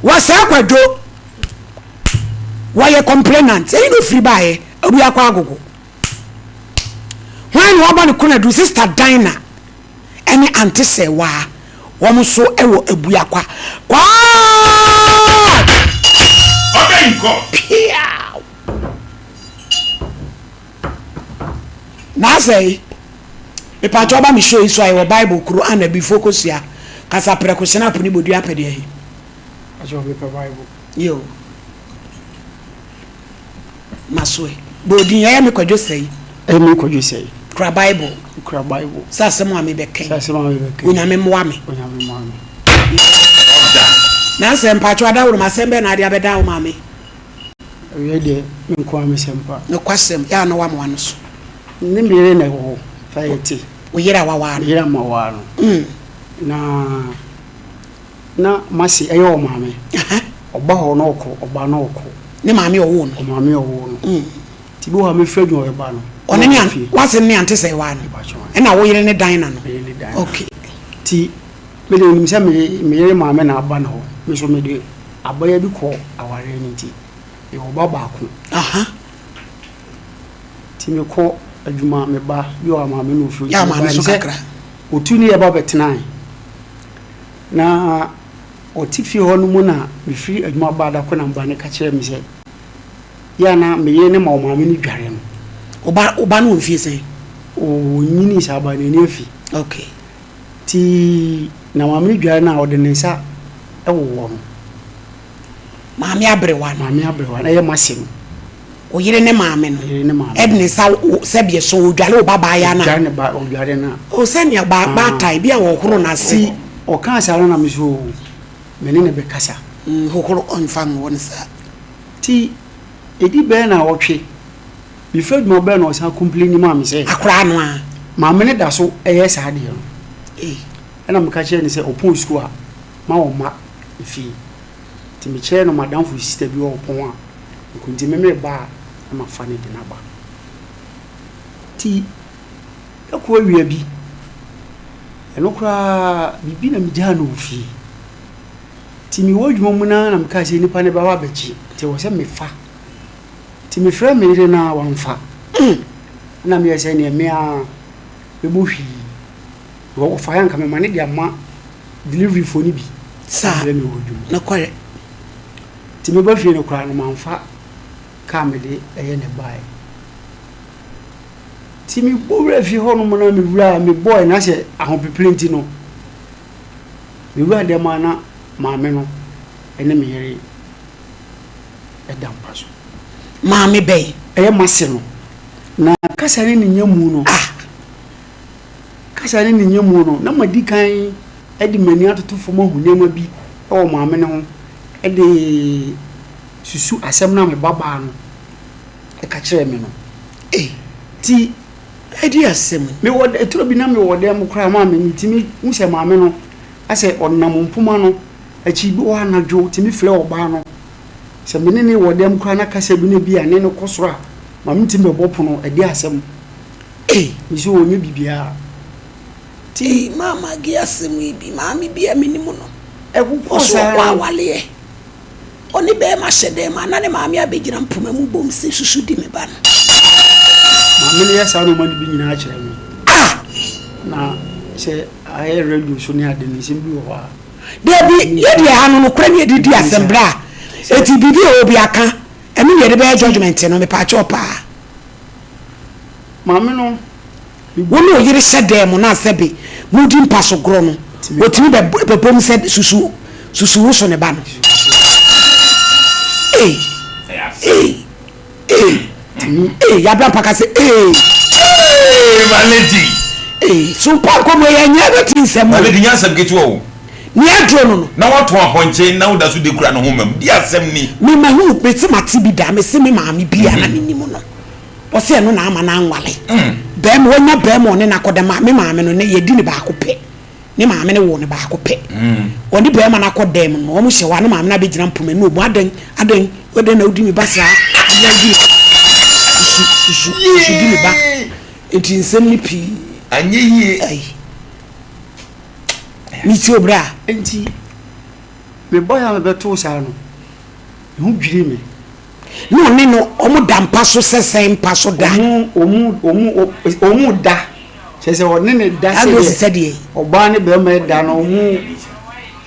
Wɔsɛe Kwadwo. Wɔyɛ complainant. Eyi na ofiri baeɛ. Abuakwa Agogo. Hwan na wabɔ ne konadu? Sister Dinah ɛne Ante Sɛwaa. Wɔn nso wɔ Abuakwa. Kwaa! Order in court. Piaw! N'asɛe. Mepakyɛ ɔba me show yi so a yɛwɔ Bible koro ana bifo kosua kasa prɛko snap ne bodua apɛdeɛ he. Pakyɛ mepɛ Bible. Yo. Masoɛ. Bɔ odin ɛyɛ me Kwadwo Sɛi. Ɛyɛ me Kwadwo Sɛi. Kura Bible. Kura Bible. Sɛ asɛm a mebɛka yi. Sɛ asɛm a mebɛka yi. Onyame mmoa me. Onyame mmoa me. Order. N'asɛ mpakyɛ adaworo ma asɛm bɛn na ade abɛda wo maame. Awiei deɛ, me nko ara me sɛm pa. Nokwasɛm, yɛ a na woama w'ano so. Ne me yere na ɛwɔ hɔ, fa yɛ te. Wo yere a wawaa no. Me yere a mawaa no. Na na m'ase ɛyɛ ɔmaame. Ɔba hɔ na ɔkɔ, ɔba na ɔkɔ. Ne maame a ɔwoo no. Ɔmaame a ɔwoo no. Nti bi wɔ hɔ a mefiri adwuma bɛba no. Ɔne ne an, w'ase ne ante sɛ waa no. Ɛna wo yere ne Dinah no. Me yere ne Dinah. Okay. Nti me deɛ menim sɛ me me yere maame na aba ne hɔ. Me nso mede abaayewa bi kɔɔ awareɛ no nti mewɔ ba baako. Aha. Nti mekɔ adwuma meba bi wɔ hɔ a maame na ofiri Yɛ a maame so kakra. Otu ne yɛba bɛtenae. Na ɔte fie hɔ no mu na mefiri adwuma baa da koro na me ba no ka kyerɛɛ me sɛ yɛ a na me yere no ma ɔmaame no dware no. Wo ba wo ba no wɔ mfie sɛn? Ɔnyinii saa ba no n'ani afi. Okay. Nti na maame no dware no a ɔde ne nsa wowɔ no. Maame aberewa no. Maame aberewa no, ɛyɛ m'ase no. Wo yere ne maame no. Yere ne maame. Ɛde ne nsa sɛdeɛ so ɔdware wo ba baayaa no a. Ɔdware ne ba, ɔdware no a. O sɛnea ba baatan bi a wɔhoro n'ase. Nti ɔkaa saa no na me so me ne no bɛkasa. Hohoro ɔmfa nwɔ no saa. Nti ɛdi bɛyɛ naawɔtwe, mefiri adwuma bɛɛ na ɔsan complaini maa me sɛ. Akwadaa no ara. Maame no da so yɛ saa adeɛ no. Ei. Ɛna meka kyerɛɛ no sɛ ɔpɔn sukuu a, ma ɔmma efie. Nti mekyerɛɛ no m'adamfo sista bi wɔ ɔpɔn a, nko nti me mereba a na mafa no de no aba. Nti da koro awia bi, ɛno koraa biribi na megyaa no wɔ fie. Nti mewɔ adwuma mu no ara na mekaa sɛ nnipa no bɛba abɛgye, nti ɛwɔ sɛ mefa. Nti mefrɛɛ me yere no a wamfa. Ɛna meyɛɛ sɛ neɛ me ara mɛbɔ hwii. Because ɔfaeɛ a anka mema no de ama delivery foɔ no bi. Saa, Abrɛ me wɔ adwuma. nokware. Nti meba fie no koraa no mamfa kaa mede ɛyɛ na ɛbaeɛ. Nti mebɔ wura fie hɔ nom na mewura mebɔɛ na sɛ ahopepere nti no mewura dɛm a na maame no ne me yere da mpa so. Maame bɛn? Ɛyɛ m'ase no. Na kasa ne ne nyamu no. Ah! Kasa ne ne nyamu no, na madi kan de m'ani atoto fam ahu nneɛma bi wɔ maame no ho de susu asɛm no a me babaa no ka kyerɛɛ me no. Ei! Nti. Ɛde asɛm ni. Mewɔ ɛturo bi na mewɔ dan mu koraa maame metumi hu sɛ maame no asɛ ɔnam mpoma no akyi bi wɔ hɔ anadwo tumi frɛ ɔbaa no. Sɛ me ne no wɔ dɛm koraa na kasa bi na bi a ne no kɔ soro a, ma me ntumi bɛbɔ pono, ɛde asɛm. Ei! Me so ɔnyɛ biribiara. Nti. Ei, maama ge asɛm yi bi, maame bi a menim no, Ɛkokɔɔ ɔso saa ɔkɔ no. awaleɛ, ɔne bɛɛma hyɛ dɛm a, na ne maame abɛgyina mpoma mu bom se susu di me ba no. Maame no yɛ saa nnoɔma no bi nyinaa kyerɛ me. Ah! Na sɛ ayɛ radio so ne ade no, nsɛm bi wɔ hɔ a. Dabi, yɛ deɛ ha no nokorɛ ne yɛde di asɛm bra eti biribi a obi aka ɛno na yɛde bɛyɛ judgement no mepaakyɛw paa. Maame no. Wo ne oyere hyɛ dan mu na sɛbe modi mpa so gorɔ no otumi bɛ bɛbom sɛ susu susu wo so ne ba no ei ei Ee ee yabra mpaka sɛ ee. Ee my lady. Ee so mpa nkɔmɔ yɛ nyɛ bɛ ti nsɛm o. My lady nyɛ asɛm ketewa o. Nea aduro no no. Na watɔn apɔnkye na woda so de kura ne ho mam di asɛm ni. Me ma hu me se mate bi da me se me maame bi a na me nim no ɔse ɛno na ama no anwale bɛɛma wanya bɛɛma ɔne no akɔda ma me maame no ne yɛdi ne baako pɛ. Ne maame no woo no baako pɛ. Ɔne barima no akɔ dan mu no, wɔhyɛ hɔ a, ne maame no abɛgyina mpoma mu na ɔbu, Adɛn, adɛn, adɛn na wodi me ba saa? Adɛn na wodi me ba? Susu, susu, susu di me ba. Nti nsɛm no pii. Anyɛ yie. Ayi. Metie o bra. Nti. Mebaeɛ a mebɛtoo saa no, me ho dwirii me. Na ɔne no, wɔn da mpa so sɛ sɛn mpa so da. Wɔn, wɔn, wɔn, wɔn da. Kyerɛ sɛ ɔne ne da sɛdeɛ ɔbaa ne barima da no, wɔn,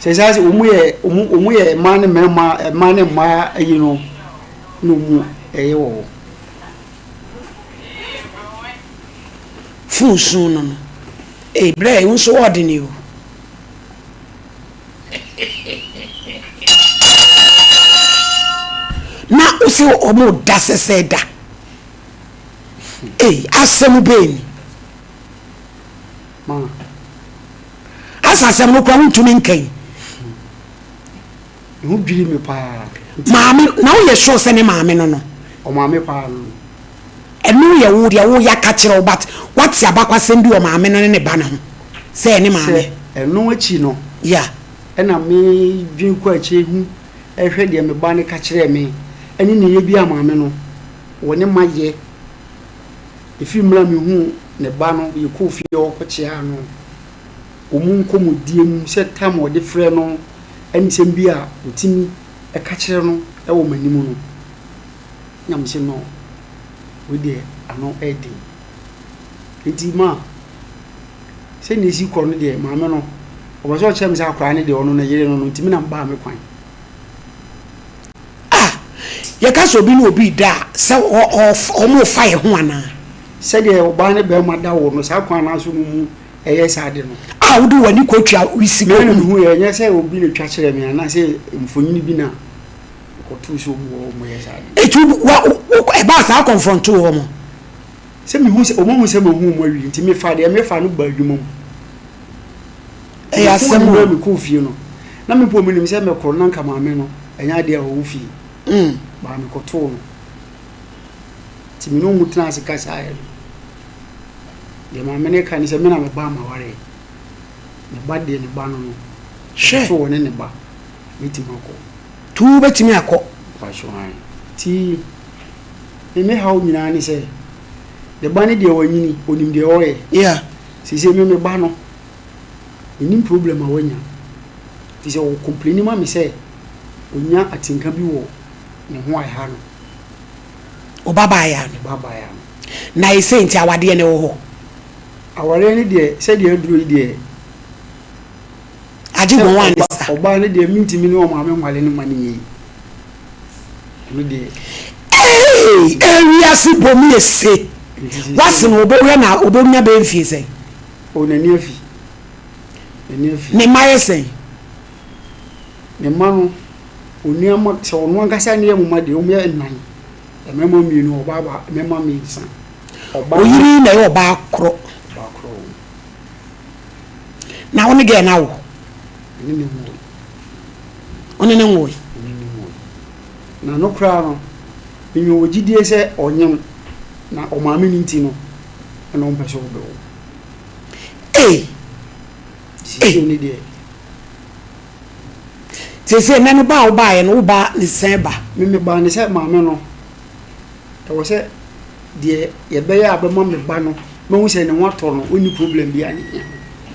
kyerɛ sɛ wɔn yɛ, wɔn, wɔn yɛ mmaa ne mmarima, mmaa ne mmaa ayi no, na wɔn ɛyɛ wɔ hɔ. Fon sun no no. Ee, brɛ, wo nso ɔɔdene o. Na wo se ɔmo da sɛsɛɛ da. Ei, asɛm bɛn ni? Ma. Asa asɛm no koraa wontumi nka yi. Me ho dwiri me paa. Maame, na woyɛ sure sɛ ne maame no no? Ɔmaame paa no. Ɛno yɛ wo deɛ wo yaka kyerɛ wo but wate abakwasɛm bi wɔ maame no ne ne ba no ho sɛ ɛne maame. Sɛ ɛno akyi no. Yeah. Ɛna me dwen kɔ akyire hu hwɛ deɛ me ba no ka kyerɛɛ me ɛne nneyɛɛ bi a maame no wɔ ne ma yɛ ɛfiri mmerɛ a me huu ne ba no yɛ kɔɔ fie hɔ kɔ kyeaa no wɔn nkɔmmɔdie mu sɛ time a ɔde frɛ no ɛne nsɛm bi a ɔtumi ka kyerɛ no wɔ m'anim no. Na mese no, wei deɛ ano yɛ den. Nti ma sɛdeɛ ɛsi kɔ no deɛ maame no ɔpɛ sɛ ɔkyerɛ me sɛ akwadaa no deɛ ɔno ne yere no no nti me na mbaa me kwan. Ah, yɛka sɛ obi ne obi da a, sɛ wɔrefa yɛn ho anaa? Sɛdeɛ ɔbaa ne barima da wɔ no saa kwan no ara so no mu ɛyɛ saa ade no. A wode w'ani kɔtwa wisi kɔ. Me na mehu yɛ, ɛnyɛ sɛ obi na twa kyerɛ me anaasɛ mfonini bi na. Kɔtoo sɛ ɔmu wɔ hɔ ɔmo yɛ saa ade. Eti wa wo ɛbaa saa kɔnfrɔntoo wɔn? Sɛ mehu sɛ ɔmo ahu sɛ mahu ɔmo awie nti mefa deɛ mefa no ba adwuma mu. Ɛyɛ asɛm o. Mekɔɔ fie no na me mpo menim sɛ mɛkɔ no na nka maame no ɛnyɛ adeɛ a ɔwɔ fie. Mm. Baa mekɔtoo no. Nti me ne ɔmo tena ase kasaeɛ no deɛ maame no ka ne sɛ me na mebaa m'awareɛ. Ne ba deɛ ne ba no no. Hwɛ. So ɔne ne ba mɛtumi akɔ. Tu wobɛtumi akɔ. Mpakyɛw ae. Nti me me haw nyinaa ne sɛ ne ba no deɛ wanyini onim deɛ ɔyɛ. Yeah. Seisei me me ba no mennim problem a wanya firi sɛ ɔ complaini ma me sɛ onya atenka bi wɔ ne ho a ɛha no. Wo ba baayaa no. Me ba baayaa no. Na ɛsei nti awadeɛ no ɛwɔ hɔ? Awareɛ no deɛ sɛdeɛ aduro yi deɛ. Agye wɔn a ne sa. Ɔbaa no deɛ mentumi ne ɔmaame nwale no ma no nyɛ yi. Ɛno deɛ. Ee, ewiase bom yɛ se. Wase no ɔbɛhwɛ na ɔbɛnya bɛyɛ mfie sɛn? O n'ani afi. N'ani afi. Ne mma yɛ sɛn? Ne mma no, onua ma sɛ ɔno ankasa ne yɛ moma deɛ wɔn yɛ nnan. Mmarima mmienu, ɔbaa ba, mmarima mmiɛnsa. Ɔbaa. Oyiri na ɛyɛ ɔbaa korɔ. Ɔbaa korɔ. Na wo ne girl no awo? Me ne no nwoe. Wo ne no nwoe? Me ne no nwoe. Na no koraa no, menya wɔ gyidie sɛ ɔnyem na ɔmaame no nti no, ɛna ɔmpɛ sɛ ɔbɛwo. Ei! Seesei ne deɛ. Seesei nɛ no ba a wobaeɛ no, woba ne sɛn ba? Me mebaa ne sɛ maame no. Ɛwɔ sɛ deɛ yɛbɛyɛ a bɛma me ba no mahu sɛ ne ho atɔ no, ɔnni problem biara ne hia.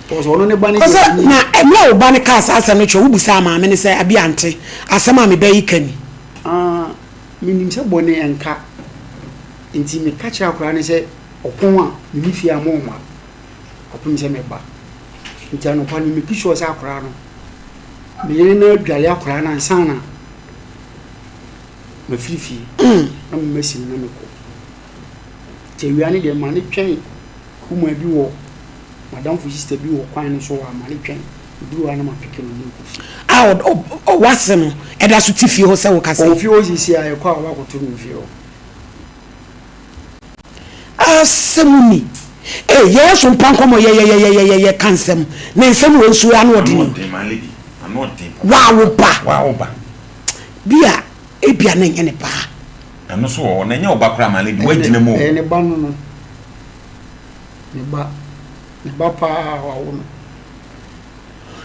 Because ɔno ne ba no deɛ Ɔsɛ, na mmerɛ a wo ba no kaa saa asɛm no kyerɛ wo, wobisaa maame no sɛ, Abi ante, asɛm a me ba yi ka ni? Ah, menim sɛ bɔne nka, nti meka kyerɛ akwadaa no sɛ ɔpɔn a menni fie a momma kɔpem sɛ mɛba. Nti anɔpa no make sure sɛ akwadaa no, me yere no adware akwadaa no ansa na Mafiri fie na me masi no na mekɔ. Nti awia no deɛ ma no twɛn woman bi wɔ madamfo sister bi wɔ kwan no so hɔ a ma no twɛn meduru hɔ a na mapeke no ne kɔ fie. A ɔwase no ɛda so te fie hɔ sɛ woka sɛ. Ɔwɔ fie hɔ sisi a yɛkɔ a wɔakɔto no wɔ fie hɔ. Asɛm ni. Ee yɛyɛ so mpa nkɔmɔ yɛyɛyɛyɛyɛ ka nsɛm na nsɛm wɔ nsuo ano ɔden o. Waa wo ba. Waa wo ba. Bi a ebia na ɛnyɛ ne ba. Ɛno nso wɔ hɔ, na ɛnyɛ wo ba koraa, my lady, woagyina mu o. Ɛyɛ ne ba no no. Ne ba. Ne ba paa a wawo no.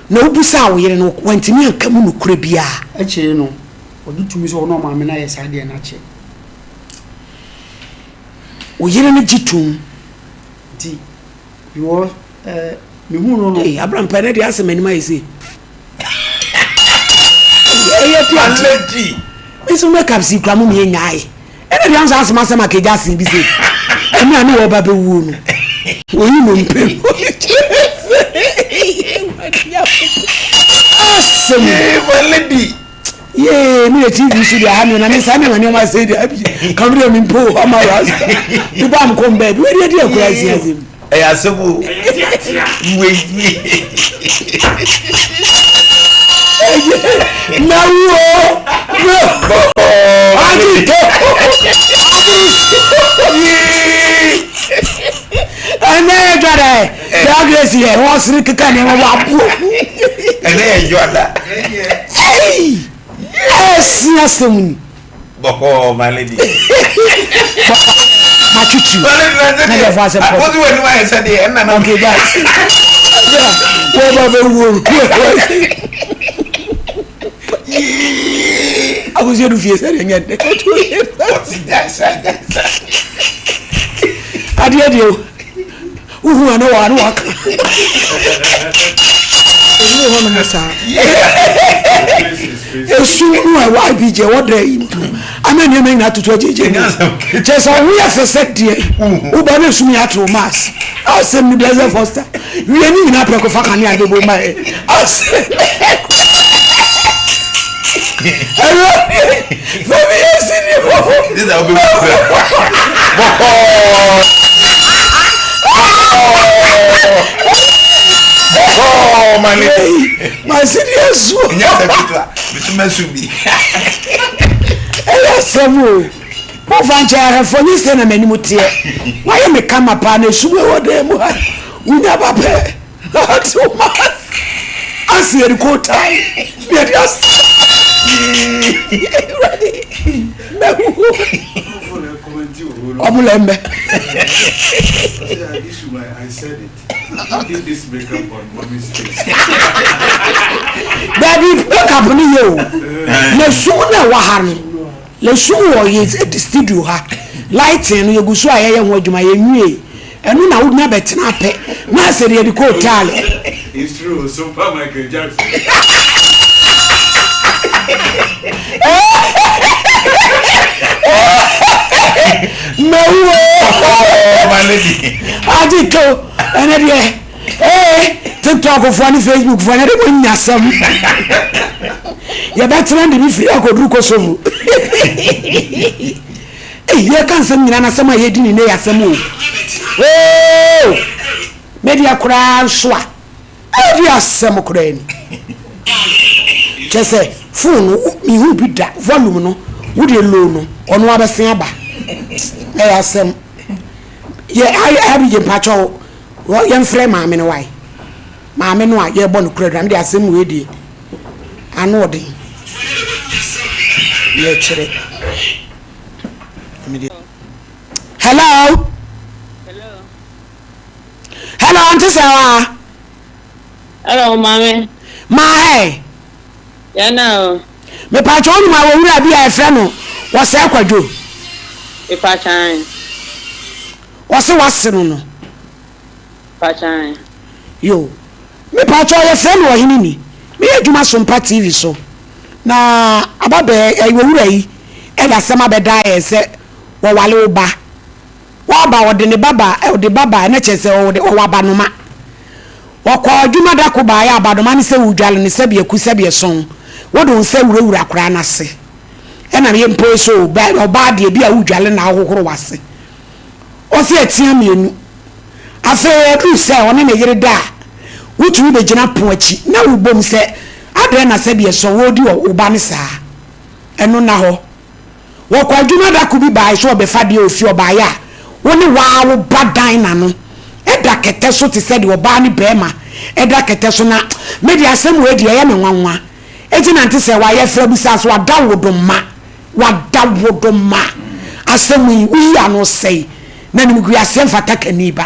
Na wobisaa wo yere no, wantumi anka mu nokorɛ biara. Akyire no, ɔgye tumi sɛ ɔne ɔmaame no ayɛ saa adeɛ no akyɛ. Wo yere no gye tom. Nti, because eh, mehuu no no. Ee, Abrampɛ, ɛnɛ deɛ asɛ m'anim ayɛ sei. Adi ade. Lady. Me nso makeup si kura mo mi enyae. Ɛna deɛ ansa asoma asɛm akagya asen bi se. Ɛmi a ne wɔ ba bɛwuo no. Oyi no mpem. Asɛm. My lady. Yee, mi yɛ TV so deɛ aha mi na mi nsa nneɛma nneɛma sɛ deɛ abi. Kam deɛ mi mpo ama rasta. Mi ba mi kɔn baabi. Wei deɛ deɛ kura asi asɛm. Ɛyɛ asɛm o. Wei. Na wo. Adi to. Ɛnɛ yɛ dwa dɛ. Dɛ Grace yɛ wɔn sere keka nneɛma wɔ aboɔ. Ɛnɛ yɛ dwa da. Ɛyi ɛsi asɛm ni. Bɔkɔɔ my lady. Matwitwi. Na deɛ fo asɛm kɔ. Wosi wɔ anim ayɛ sɛ deɛ ɛnna na. Okay guys. Wọ́n bá bẹ wúwo. Abusuo du fie sɛ deɛ nyɛ dɛ. Ɔsi gyaesa gyaesa. Adeɛ deɛ o. Wohu a na wɔa na wɔaka. Ɛwɔ hɔ nom saa. Esu no a ɛwɔ IBJ ɛwɔ dɛ yi mpo ama nneɛma nyinaa toto agyegye mu. Kyerɛ sɛ ɔho yɛ fɛ sɛ deɛ woba na esum yɛ ato mass. Asɛm ni Blessed Foster. Wie ne nyinaa prɛko fa kanea bɛbɔ ma yɛ. Asɛm. Awurade fɛmi yɛ si ni hɔ. This will be bɔkɔɔ. Bɔkɔɔ ma ne. Ma si ni esu. Nyɛ sɛ ketewa bisu mɛ su bi. Ɛyɛ asɛm o. Mofa nkyɛn ahwɛfoɔ nye sɛ na m'anim teɛ. Wayɛ me kama paa na esu ɛwɔ dan mu ha. Wonya ba pɛ. Ate wo ma ase yɛde kootae ne yɛde ase Awurade mɛhuhu ɔmo lɛ mbɛ. Dabi makeup no yɛ o na sum na ɛwɔ ha no na sum wɔ yɛ studio ha lighting no yɛgu so a yɛyɛ ho adwuma yɛnwie. Ɛno na wonya bɛtena pɛ na asɛ deɛ yɛde kɔɔ taale. It's true, super Michael Jackson. Mɛwu Oh, my lady. Agye to ɛnɛ deɛ ee TikTok foɔ ne Facebook foɔ ɛnɛ deɛ mo nya asɛm. Yɛbɛtena de bi firi akɔduru Kosovo. Ei yɛka nsɛm nyinaa na asɛm a yɛdi ne nnɛ yɛ asɛm o. Oo! Me deɛ koraa nso a, ɛde asɛm koraa ni. Kyɛ sɛ phone no mehu bi da volume no wo deɛ low no ɔno abɛsen aba. Ɛyɛ asɛm. Yɛ Abigye mpakyɛw yɛmfrɛ maame no wae. Maame no a yɛrebɔ no kura dwa me deɛ asɛm wei deɛ ano ɔden. Yɛkyerɛ. Hello. Hello, Auntie Sarah. Hello, maame. Ma hey. Yana o. Mepatwa wo ma wɔ wura bi a yɛfrɛ no wɔsɛe kwadwo. Mepatwa. Wɔse wase no no. Mpakyɛw. Yoo. Me pakyɛw yɛfrɛ me ɔhene ni. Me yɛ adwuma sompa TV so. Na ababɛɛ ɛyi owura yi ɛde asɛm abɛdaa yɛn sɛ wɔwale wo ba. Wɔba ɔde ne ba ba ɔde ba ba na kyerɛ sɛ ɔde ɔwɔ abanoma. Ɔkɔ adwuma da ko baeɛ abanoma no sɛ wodwale no sɛbi aku sɛbi ɛsɔn. Wode wo nsa wurawura akwaraa no ase. Ɛna yɛ mpo so ɔbaa deɛ bi a wodwale na ahohoro w'ase. Ɔse atia mienu. Afei ɛduru sɛ ɔne ne yere da a, wotumi bɛgyina pon akyi na wobom sɛ, Adɛn na sɛdeɛ sɔ wɔredi wo ba no saa? Ɛno nna hɔ. Wɔkɔ adwuma da ko bi baeɛ sɛ ɔbɛfa deɛ ɔfie ɔbaeɛ a, wo ne waa wo ba dan n'ano da kɛtɛ so te sɛ deɛ ɔbaa ne barima da kɛtɛ so na me deɛ asɛm wei deɛ ɛyɛ me nwanwa. Enti na nte sɛ wayɛ frɛ bisa so wada wo do ma. Wada wo do ma asɛm yi woyi ano sɛe na animguaseɛ mfata kani ba.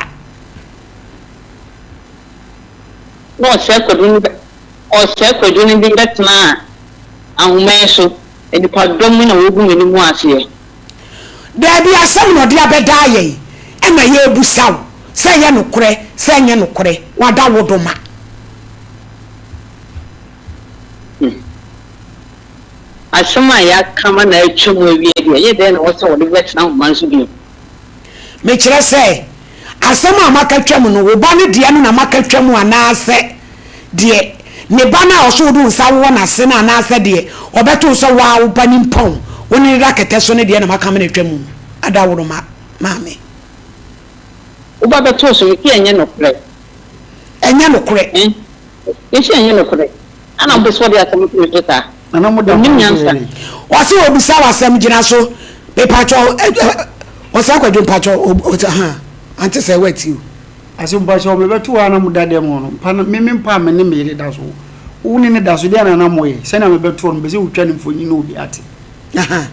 Na ɔsɛe kwadwo no bɛ, ɔsɛe kwadwo no bi bɛtenaa ahoma yi so, nnipadɔm mu na wɔgu m'anim aseɛ. Daabi, asɛm na ɔde abɛdaa yɛn ɛna yɛrebusa wo sɛ ɛyɛ nokorɛ sɛ ɛnyɛ nokorɛ, wada wo do ma. Hmm. Asɛm a yɛaka ma no atwam awie deɛ, ɛyɛ dɛn na ɛwɔ sɛ wɔde bɛtena nhoma no so bio? Mekyerɛ sɛ, asɛm a maka twam no, wo ba no deɛ no na maka twam anaasɛ deɛ ne ba no a ɔso wode wo nsa wowɔ n'ase no anaasɛ deɛ ɔbɛto wo sɛ wo ara wo ba nimpɔn wo ne no da kɛtɛ so no deɛ na maka mene twam no? Adaworoma, maame. Wo ba bɛto wo so, mese ɛnyɛ nokorɛ. Ɛnyɛ nokorɛ. Eh, mese ɛnyɛ nokorɛ. Ana wopɛ sɛ wɔde asɛm to me so saa? Nana mo da Ɔnnim kwan so nyansa. yɛ dɛn? Ɔse obisa wo asɛm gyina so mepakyɛw eh eh ɔse akwadwo mpakyɛw ɔse ha ante sɛ wati o. Ase mpakyɛw mebɛto hɔ a na mo da dɛm hɔ no mpa no me me mpa a me ne me yere da so wo ne ne da so deɛ na na moyɛ sɛnea mebɛto hɔ no mepɛ sɛ wotwa ne mfonyin na obi ate Aha.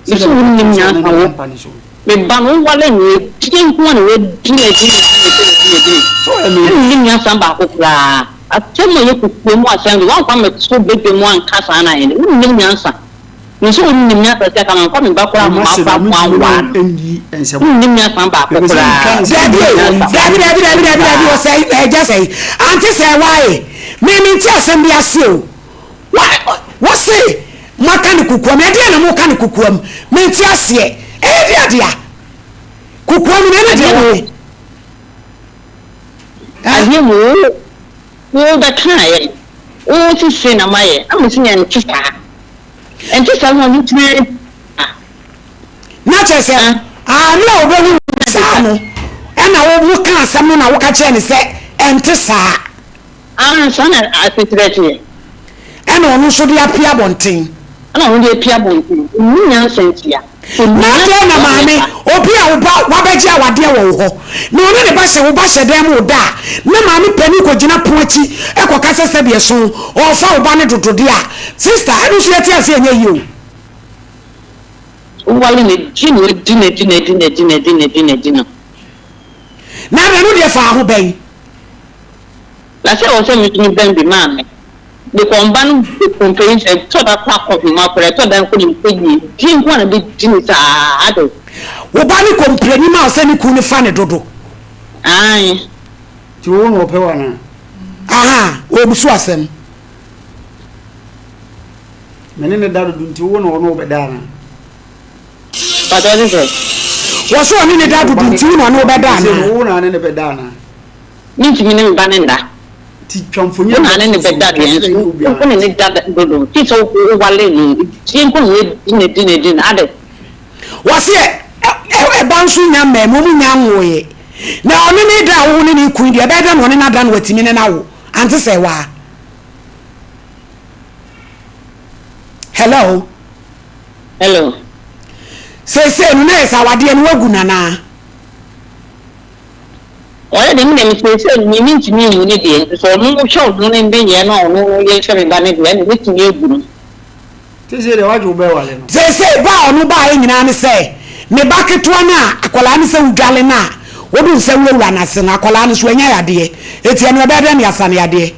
Mese sɛdeɛ wonnim mebɛto sɛ ɔne nyansa ne wo da mpa no so. Me ba no woware no ɛdie nko ara na wadi no adi no adi no adi no adi no Sɛ ɔyɛ me yere. Wonnim nyansa baako koraa Asɛm a ɛyɛ kokoa mu asɛm de woamfa ammɛto badwa mu anka saa na ayɛ dɛ Wonnim nyansa Menim sɛ wonnim nyansa sɛ anka mamfa me ba koraa Me amma ma se koraa no mentumi ne moanware wo no nni nsɛm. Wonnim nyansa baako Mepɛ sɛ koraa metwa nsɛm Dabi bi o, wɔ dabi mfoni. dabi dabi dabi dabi ɔsɛe ɛgya sɛe ante sɛ wae me mente asɛm bi ase o wa wose moaka no kokoam ɛdeɛn na moka no kokoam mente aseɛ ɛyɛ deɛ dea kokoam no ɛne deɛ Adeɛ wɔ mu he eh? adeɛ mu wo wo bɛkaeɛ no wo se sei na mayɛ na mese ɛnte saa ɛnte saa na ɔno tumi Na kyerɛ sɛ, ah, mmerɛ a ɔbɛhu wo saa no, ɛna wo mo ka asɛm no na woka kyerɛ no sɛ ɛnte saa. Ah, saa na asekyerɛ teɛ. Ɛna ɔno nso de apue abɔnten. Ɛna ɔno de apue abɔnten. Ɔnni nyansa ntia. Na adɛn na maame, obi a wo ba wabɛgye awadeɛ wɔ wo hɔ, na ɔne ne ba hyɛ wo ba hyɛ dan mu da a, na maame panin kɔgyina pono akyi kɔka sɛ sɛdeɛ ɛso ɔrefa wo ba no dododeɛ a, sister, ɛno nso yɛte aseɛ ɛnyɛ yie o. Wowale no, di no, di no, di no, di no, di no, di no, di no, di no. Na ɛno deɛ faa ho bɛn? Na sɛ ɛwɔ sɛ metumi bɛn bi maa me. Mekɔ mba no kɔmpɛ yi sɛ ɛtɔ da kɔ akɔ nhoma koraa ɛtɔ da nko ne nkɔ yie die nko na bɛdi ne saa adɛn. Wo ba no kɔmpleni ma wo sɛ ne kunu no fa ne dodo. Aane. Nti wo na ɔpɛ wo anaa? Ahaa, ɔrebusu asɛm. Me ne no da dodo nti wo na ɔne wo bɛda anaa? Pàtó ɔse sɛ. Wɔ sɛ ɔne ne da dodo nti wo na ɔne wo bɛda anaa? Wo na ɔne ne bɛda anaa? Mentumi ne me ba no nna. Ti twa mfonyin Wo na ne ne bɛda deɛ nso wo ne ne da dodo ti sɛ wo wale no tie nko na wadi na di na di na adɛ. Wɔse ɛba nso nya mmaa mu ɔmo nya nwoeɛ na ɔne ne da a wo ne ne kun deɛ ɛbɛyɛ dɛ na ɔne no ada na watumi ne no awo ante sɛ waa. Hello. Hello. Seesei no na yɛ sɛ awadeɛ no wagu no anaa? Ɔyɛ deɛ me deɛ seesei no me mentumi nwu ne deɛ nti sɛ ɔno hwɛ ɔno ne nneyɛɛ na ɔno yɛ hwɛ me ba ne deɛ ɛna mɛtumi agu no. Seesei deɛ wagye wo bɛ wale no. Seesei ba a ɔno baeɛ nyinaa ne sɛ ne ba ketewa no a akwadaa no sɛ wodwale no a wode wo nsa wurawura n'ase no akwadaa no so wanya yadeɛ enti ɛno ɛbɛyɛ dɛn na yɛasa no yadeɛ?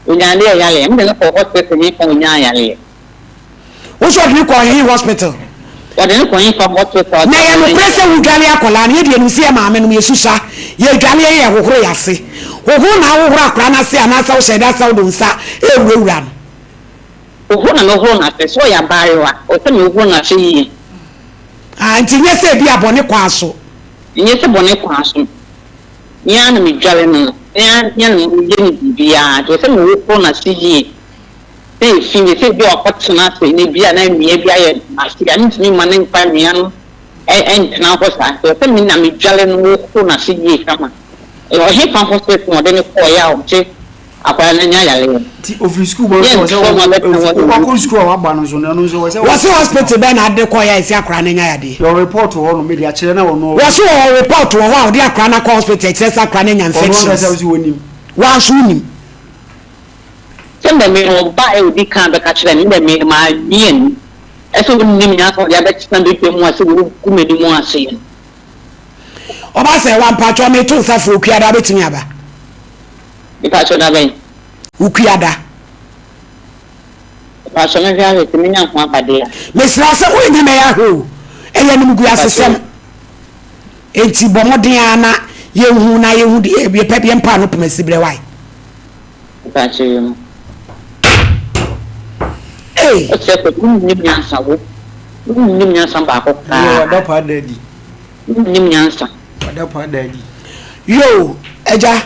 Onyaa deɛ yareɛ mede no kɔɔ hospital ne fa onyaa yareɛ. Wo nso ɔde no kɔɔ he hospital? Wɔde no kɔɔ he fa hospital. Na ɛyɛ nokorɛ sɛ wodwale akwadaa no? Yɛdeɛ yɛnim sɛ yɛ maame nom yɛsusua, yɛdwale yɛ yɛhohoro yɛ ase. Hohoro na ahohoro akwadaa no ase anaasɛ wohyɛ da sɛ wode wo nsa rewurawura no? Hohoro na mehohoro n'ase. Sɛ ɔyɛ abaayewa, ɛwɔ sɛ mehohoro n'ase yie. Ah, nti nyɛ sɛ ebia bɔne kwan so? Nyɛ sɛ bɔne kwan so. Me ara na medware no, me ara na meyɛ no biribiara. Nti ɛwɔ sɛ mehohoro n'ase yie. Na efi no, sɛ ebia wakɔtena ase na ebia na anwea bi ayɛ n'ase a, mentumi mma no mfa anwea no ntena hɔ saa. Nti ɛwɔ sɛ me na medware no hohoro n'ase yie kama. Ɛhefa hospital na ɔde no kɔeɛ a ɔgye akwadaa no anya yareɛ no? Nti ofiri sukuu ba nso ɔsɛ wakɔ sukuu a waba no nso no ɛno nso ɔsɛ. Wɔsi hospital bɛn na ade kɔeɛ a ɛsi akwadaa no anya yadeɛ? Yɛ report wɔ hɔ nom de akyerɛ na ɔno. Wɔsi wɔ report wɔ hɔ a ɔde akwadaa no akɔ hospital ɛkyerɛ sɛ akwadaa no anya infections. Ɔno ankasa nso wɔnim. Wɔn nso wonim. Sɛ ndɛ me ɔbaa a odi kan bɛka kyerɛ me ndɛ me mannye anni sɛ onnim nyansa a ɔde abɛtena badwa mu ase wɔ gu m'anim ase yi no. Ɔba sɛ wa mpakyɛw meto nsa frɛ Okuada wobɛtumi aba? Mepakyɛw da bɛn? Okuada. Mepakyɛw mɛhwɛ ahwɛ sɛ menya ho aba de a. Mesrɛ wo sɛ wonyɛ mɛyɛ ahwɛ o, ɛyɛ animguasesɛm. Enti bɔ mmɔden ara na yɛnhu na yɛhu deɛ yɛpɛ yɛmpa ano poma siberɛ wae. Mpakyɛw. Ei. Ei! Wokyerɛ sɛ wonnim nyansa wo. Wonnim nyansa baako Ɛyɛ koraa. wada paa da adi. Wonnim nyansa. Wada paa da adi. Yoo agya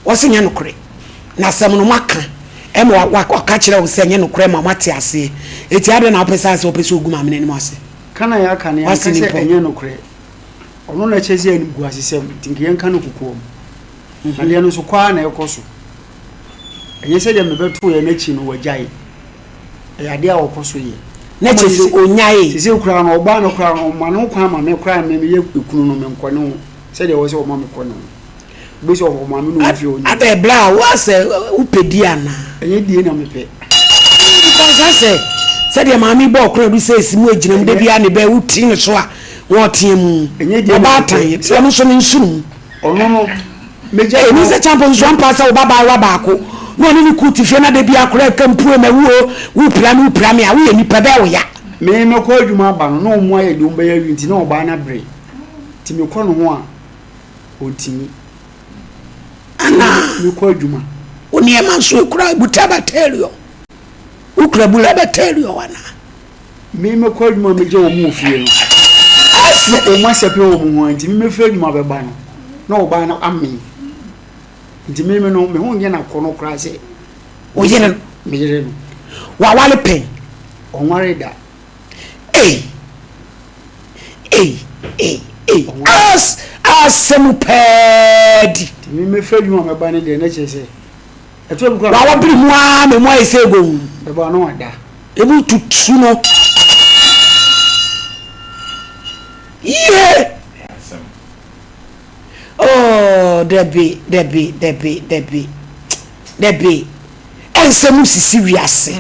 wɔse nyɛ nokorɛ na asɛm no moaka ɛma waka kyerɛ wo sɛ nyɛ nokorɛ ma moate aseɛ eti adɛn na wopɛ sɛ asɛ wopɛ sɛ ogu maame no anim ase Ka na yɛaka no yɛanka wase sɛ nimpɔ. ɛnyɛ nokorɛ. Ɔno na ɛkyerɛ sɛ animguasesɛm nti nka yɛnka no kokoam. Na deɛ no nso kɔ ara na ɛkɔ so. Ɛnyɛ sɛ deɛ mebɛtoo yɛ no akyi no wagyae. Ɛyɛ adeɛ a ɔkɔ so yɛ. Na kyerɛ sɛ ɔnyaee. Seesei koraa no ɔbaa no koraa no ɔma ne ho kwan ma me koraa me meyɛ ekunu no menkɔ ne ho sɛdeɛ ɛwɔ sɛ ɔma mekɔ ne ho. Wobɛsi ɔhɔ maame na ɔwɔ fie ɔnyɛ. Adɛn bra wo asɛ wopɛ die anaa? Ɛnyɛ die na mepɛ. Because asɛ sɛdeɛ maame bɔ ɔkora bi sɛ esi mu agyina mu da biara ne bɛ wotiri ne so a wɔteɛ mu. Ɛnyɛ die na mepɛ. Ɔbaatan ɔno nso ne nsono mu. Ɔno no, megya Ɛni sɛ champo nso ampa sɛ wo ba baayewa baako na ɔne ne ku te fie na da biara koraa ɛka mpue ma wuo wopira me wopira me a woyɛ nipa bɛyɛ wo ya. Me mɛkɔ adwuma aba no na ɔmo ayɛ deɛ ɔmo bɛyɛ awie nti na ɔbaa no abrɛ nti mekɔ ne ho a ɔntumi. Anaa. Mekɔ adwuma. Wo nneɛma nso ekura buta battalion wokura bula battalion anaa. Me mɛkɔ adwuma a megya wɔn wɔ fie no, na wɔn asɛpɛ wɔn ho ara nti, me mɛfiri adwuma bɛba no, na ɔbaa no amee. Nti me me no, me ho nyɛ no akɔnnɔ koraa sɛ. Wo yere no? Me yere no. Waware pɛn? Ɔnwaree da. Ei! Ei! Ei! Ei! As! Asɛm paa di. Nti me mɛfiri adwuma mɛba no deɛ, na kyerɛ sɛ, ɛtɔ bi koraa. Wawabere mu ara ma emu ayɛ sɛ egowu. Bɛba no wada. Emu tutu no yie. Oh, dabi, dabi, dabi, dabi, dabi. Ɛnsɛ mu sisi wiase.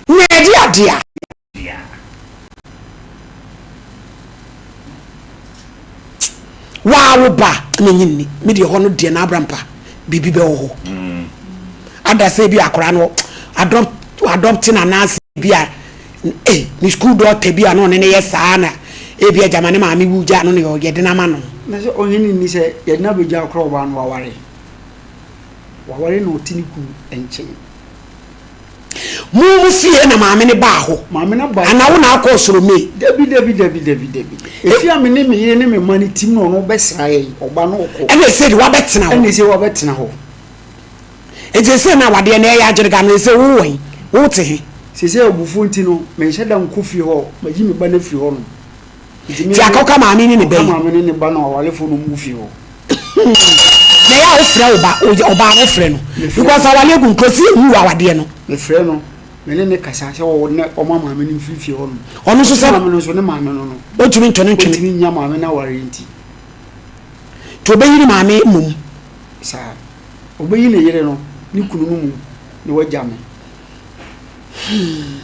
Na ɛde adeɛ a. Waa wo ba na nye nni. Me deɛ hɔ no deɛ na abrampa biribi bɛwɔ hɔ. Ada sɛ bi akwadaa no adopt adopt na anaasɛ bi a eh ne school daughter bi a na ɔne ne yɛ saa na ebi a gyama ne maame wu gya no na yɛde no ama no. Na sɛ ɔhene nni sɛ yɛde no abɛgya akora ɔbaa no waware. Waware na ɔte ne kunu nkyɛn. Mo mo fie na maame no baa hɔ? Maame no baa. Anaa wo na akɔɔ soro May? Dabi dabi dabi dabi dabi. Efi a me ne me yere ne me mma no tim na ɔno bɛsra yɛn, ɔba no ɔkɔ. Ɛna ese de wabɛtena hɔ. Ɛna ese wabɛtena hɔ. Eti ese na awadeɛ no ɛyɛ agyerega no ese wo wɔ he? Wo te he? Sese abufuo nti no menhyɛ da nkɔ fie hɔ, mayi me ba no afiri hɔ nom. Nti akɔka maame ne ne ba yi. Ɔka maame ne ne ba no awarefo no mu fie hɔ. Na ɛyɛ a wofrɛ wo ba ɔbaa no wofrɛ no because awale egu nkuro si ehu awadeɛ no. Mefrɛ no me ne ne kasa sɛ ɔwɔ ne ɔma maame no mfiri fie hɔ nom. Ɔno nso sɛ maame no nso ne maame no no. Ɔntumi ntɔ ne ntwene. Ɔntumi nya maame no aware nti. Nti ɔbɛyi ne maame mmom. Saa ɔbɛyi ne yere no ne kunu no mmom na wagya me. Hmm.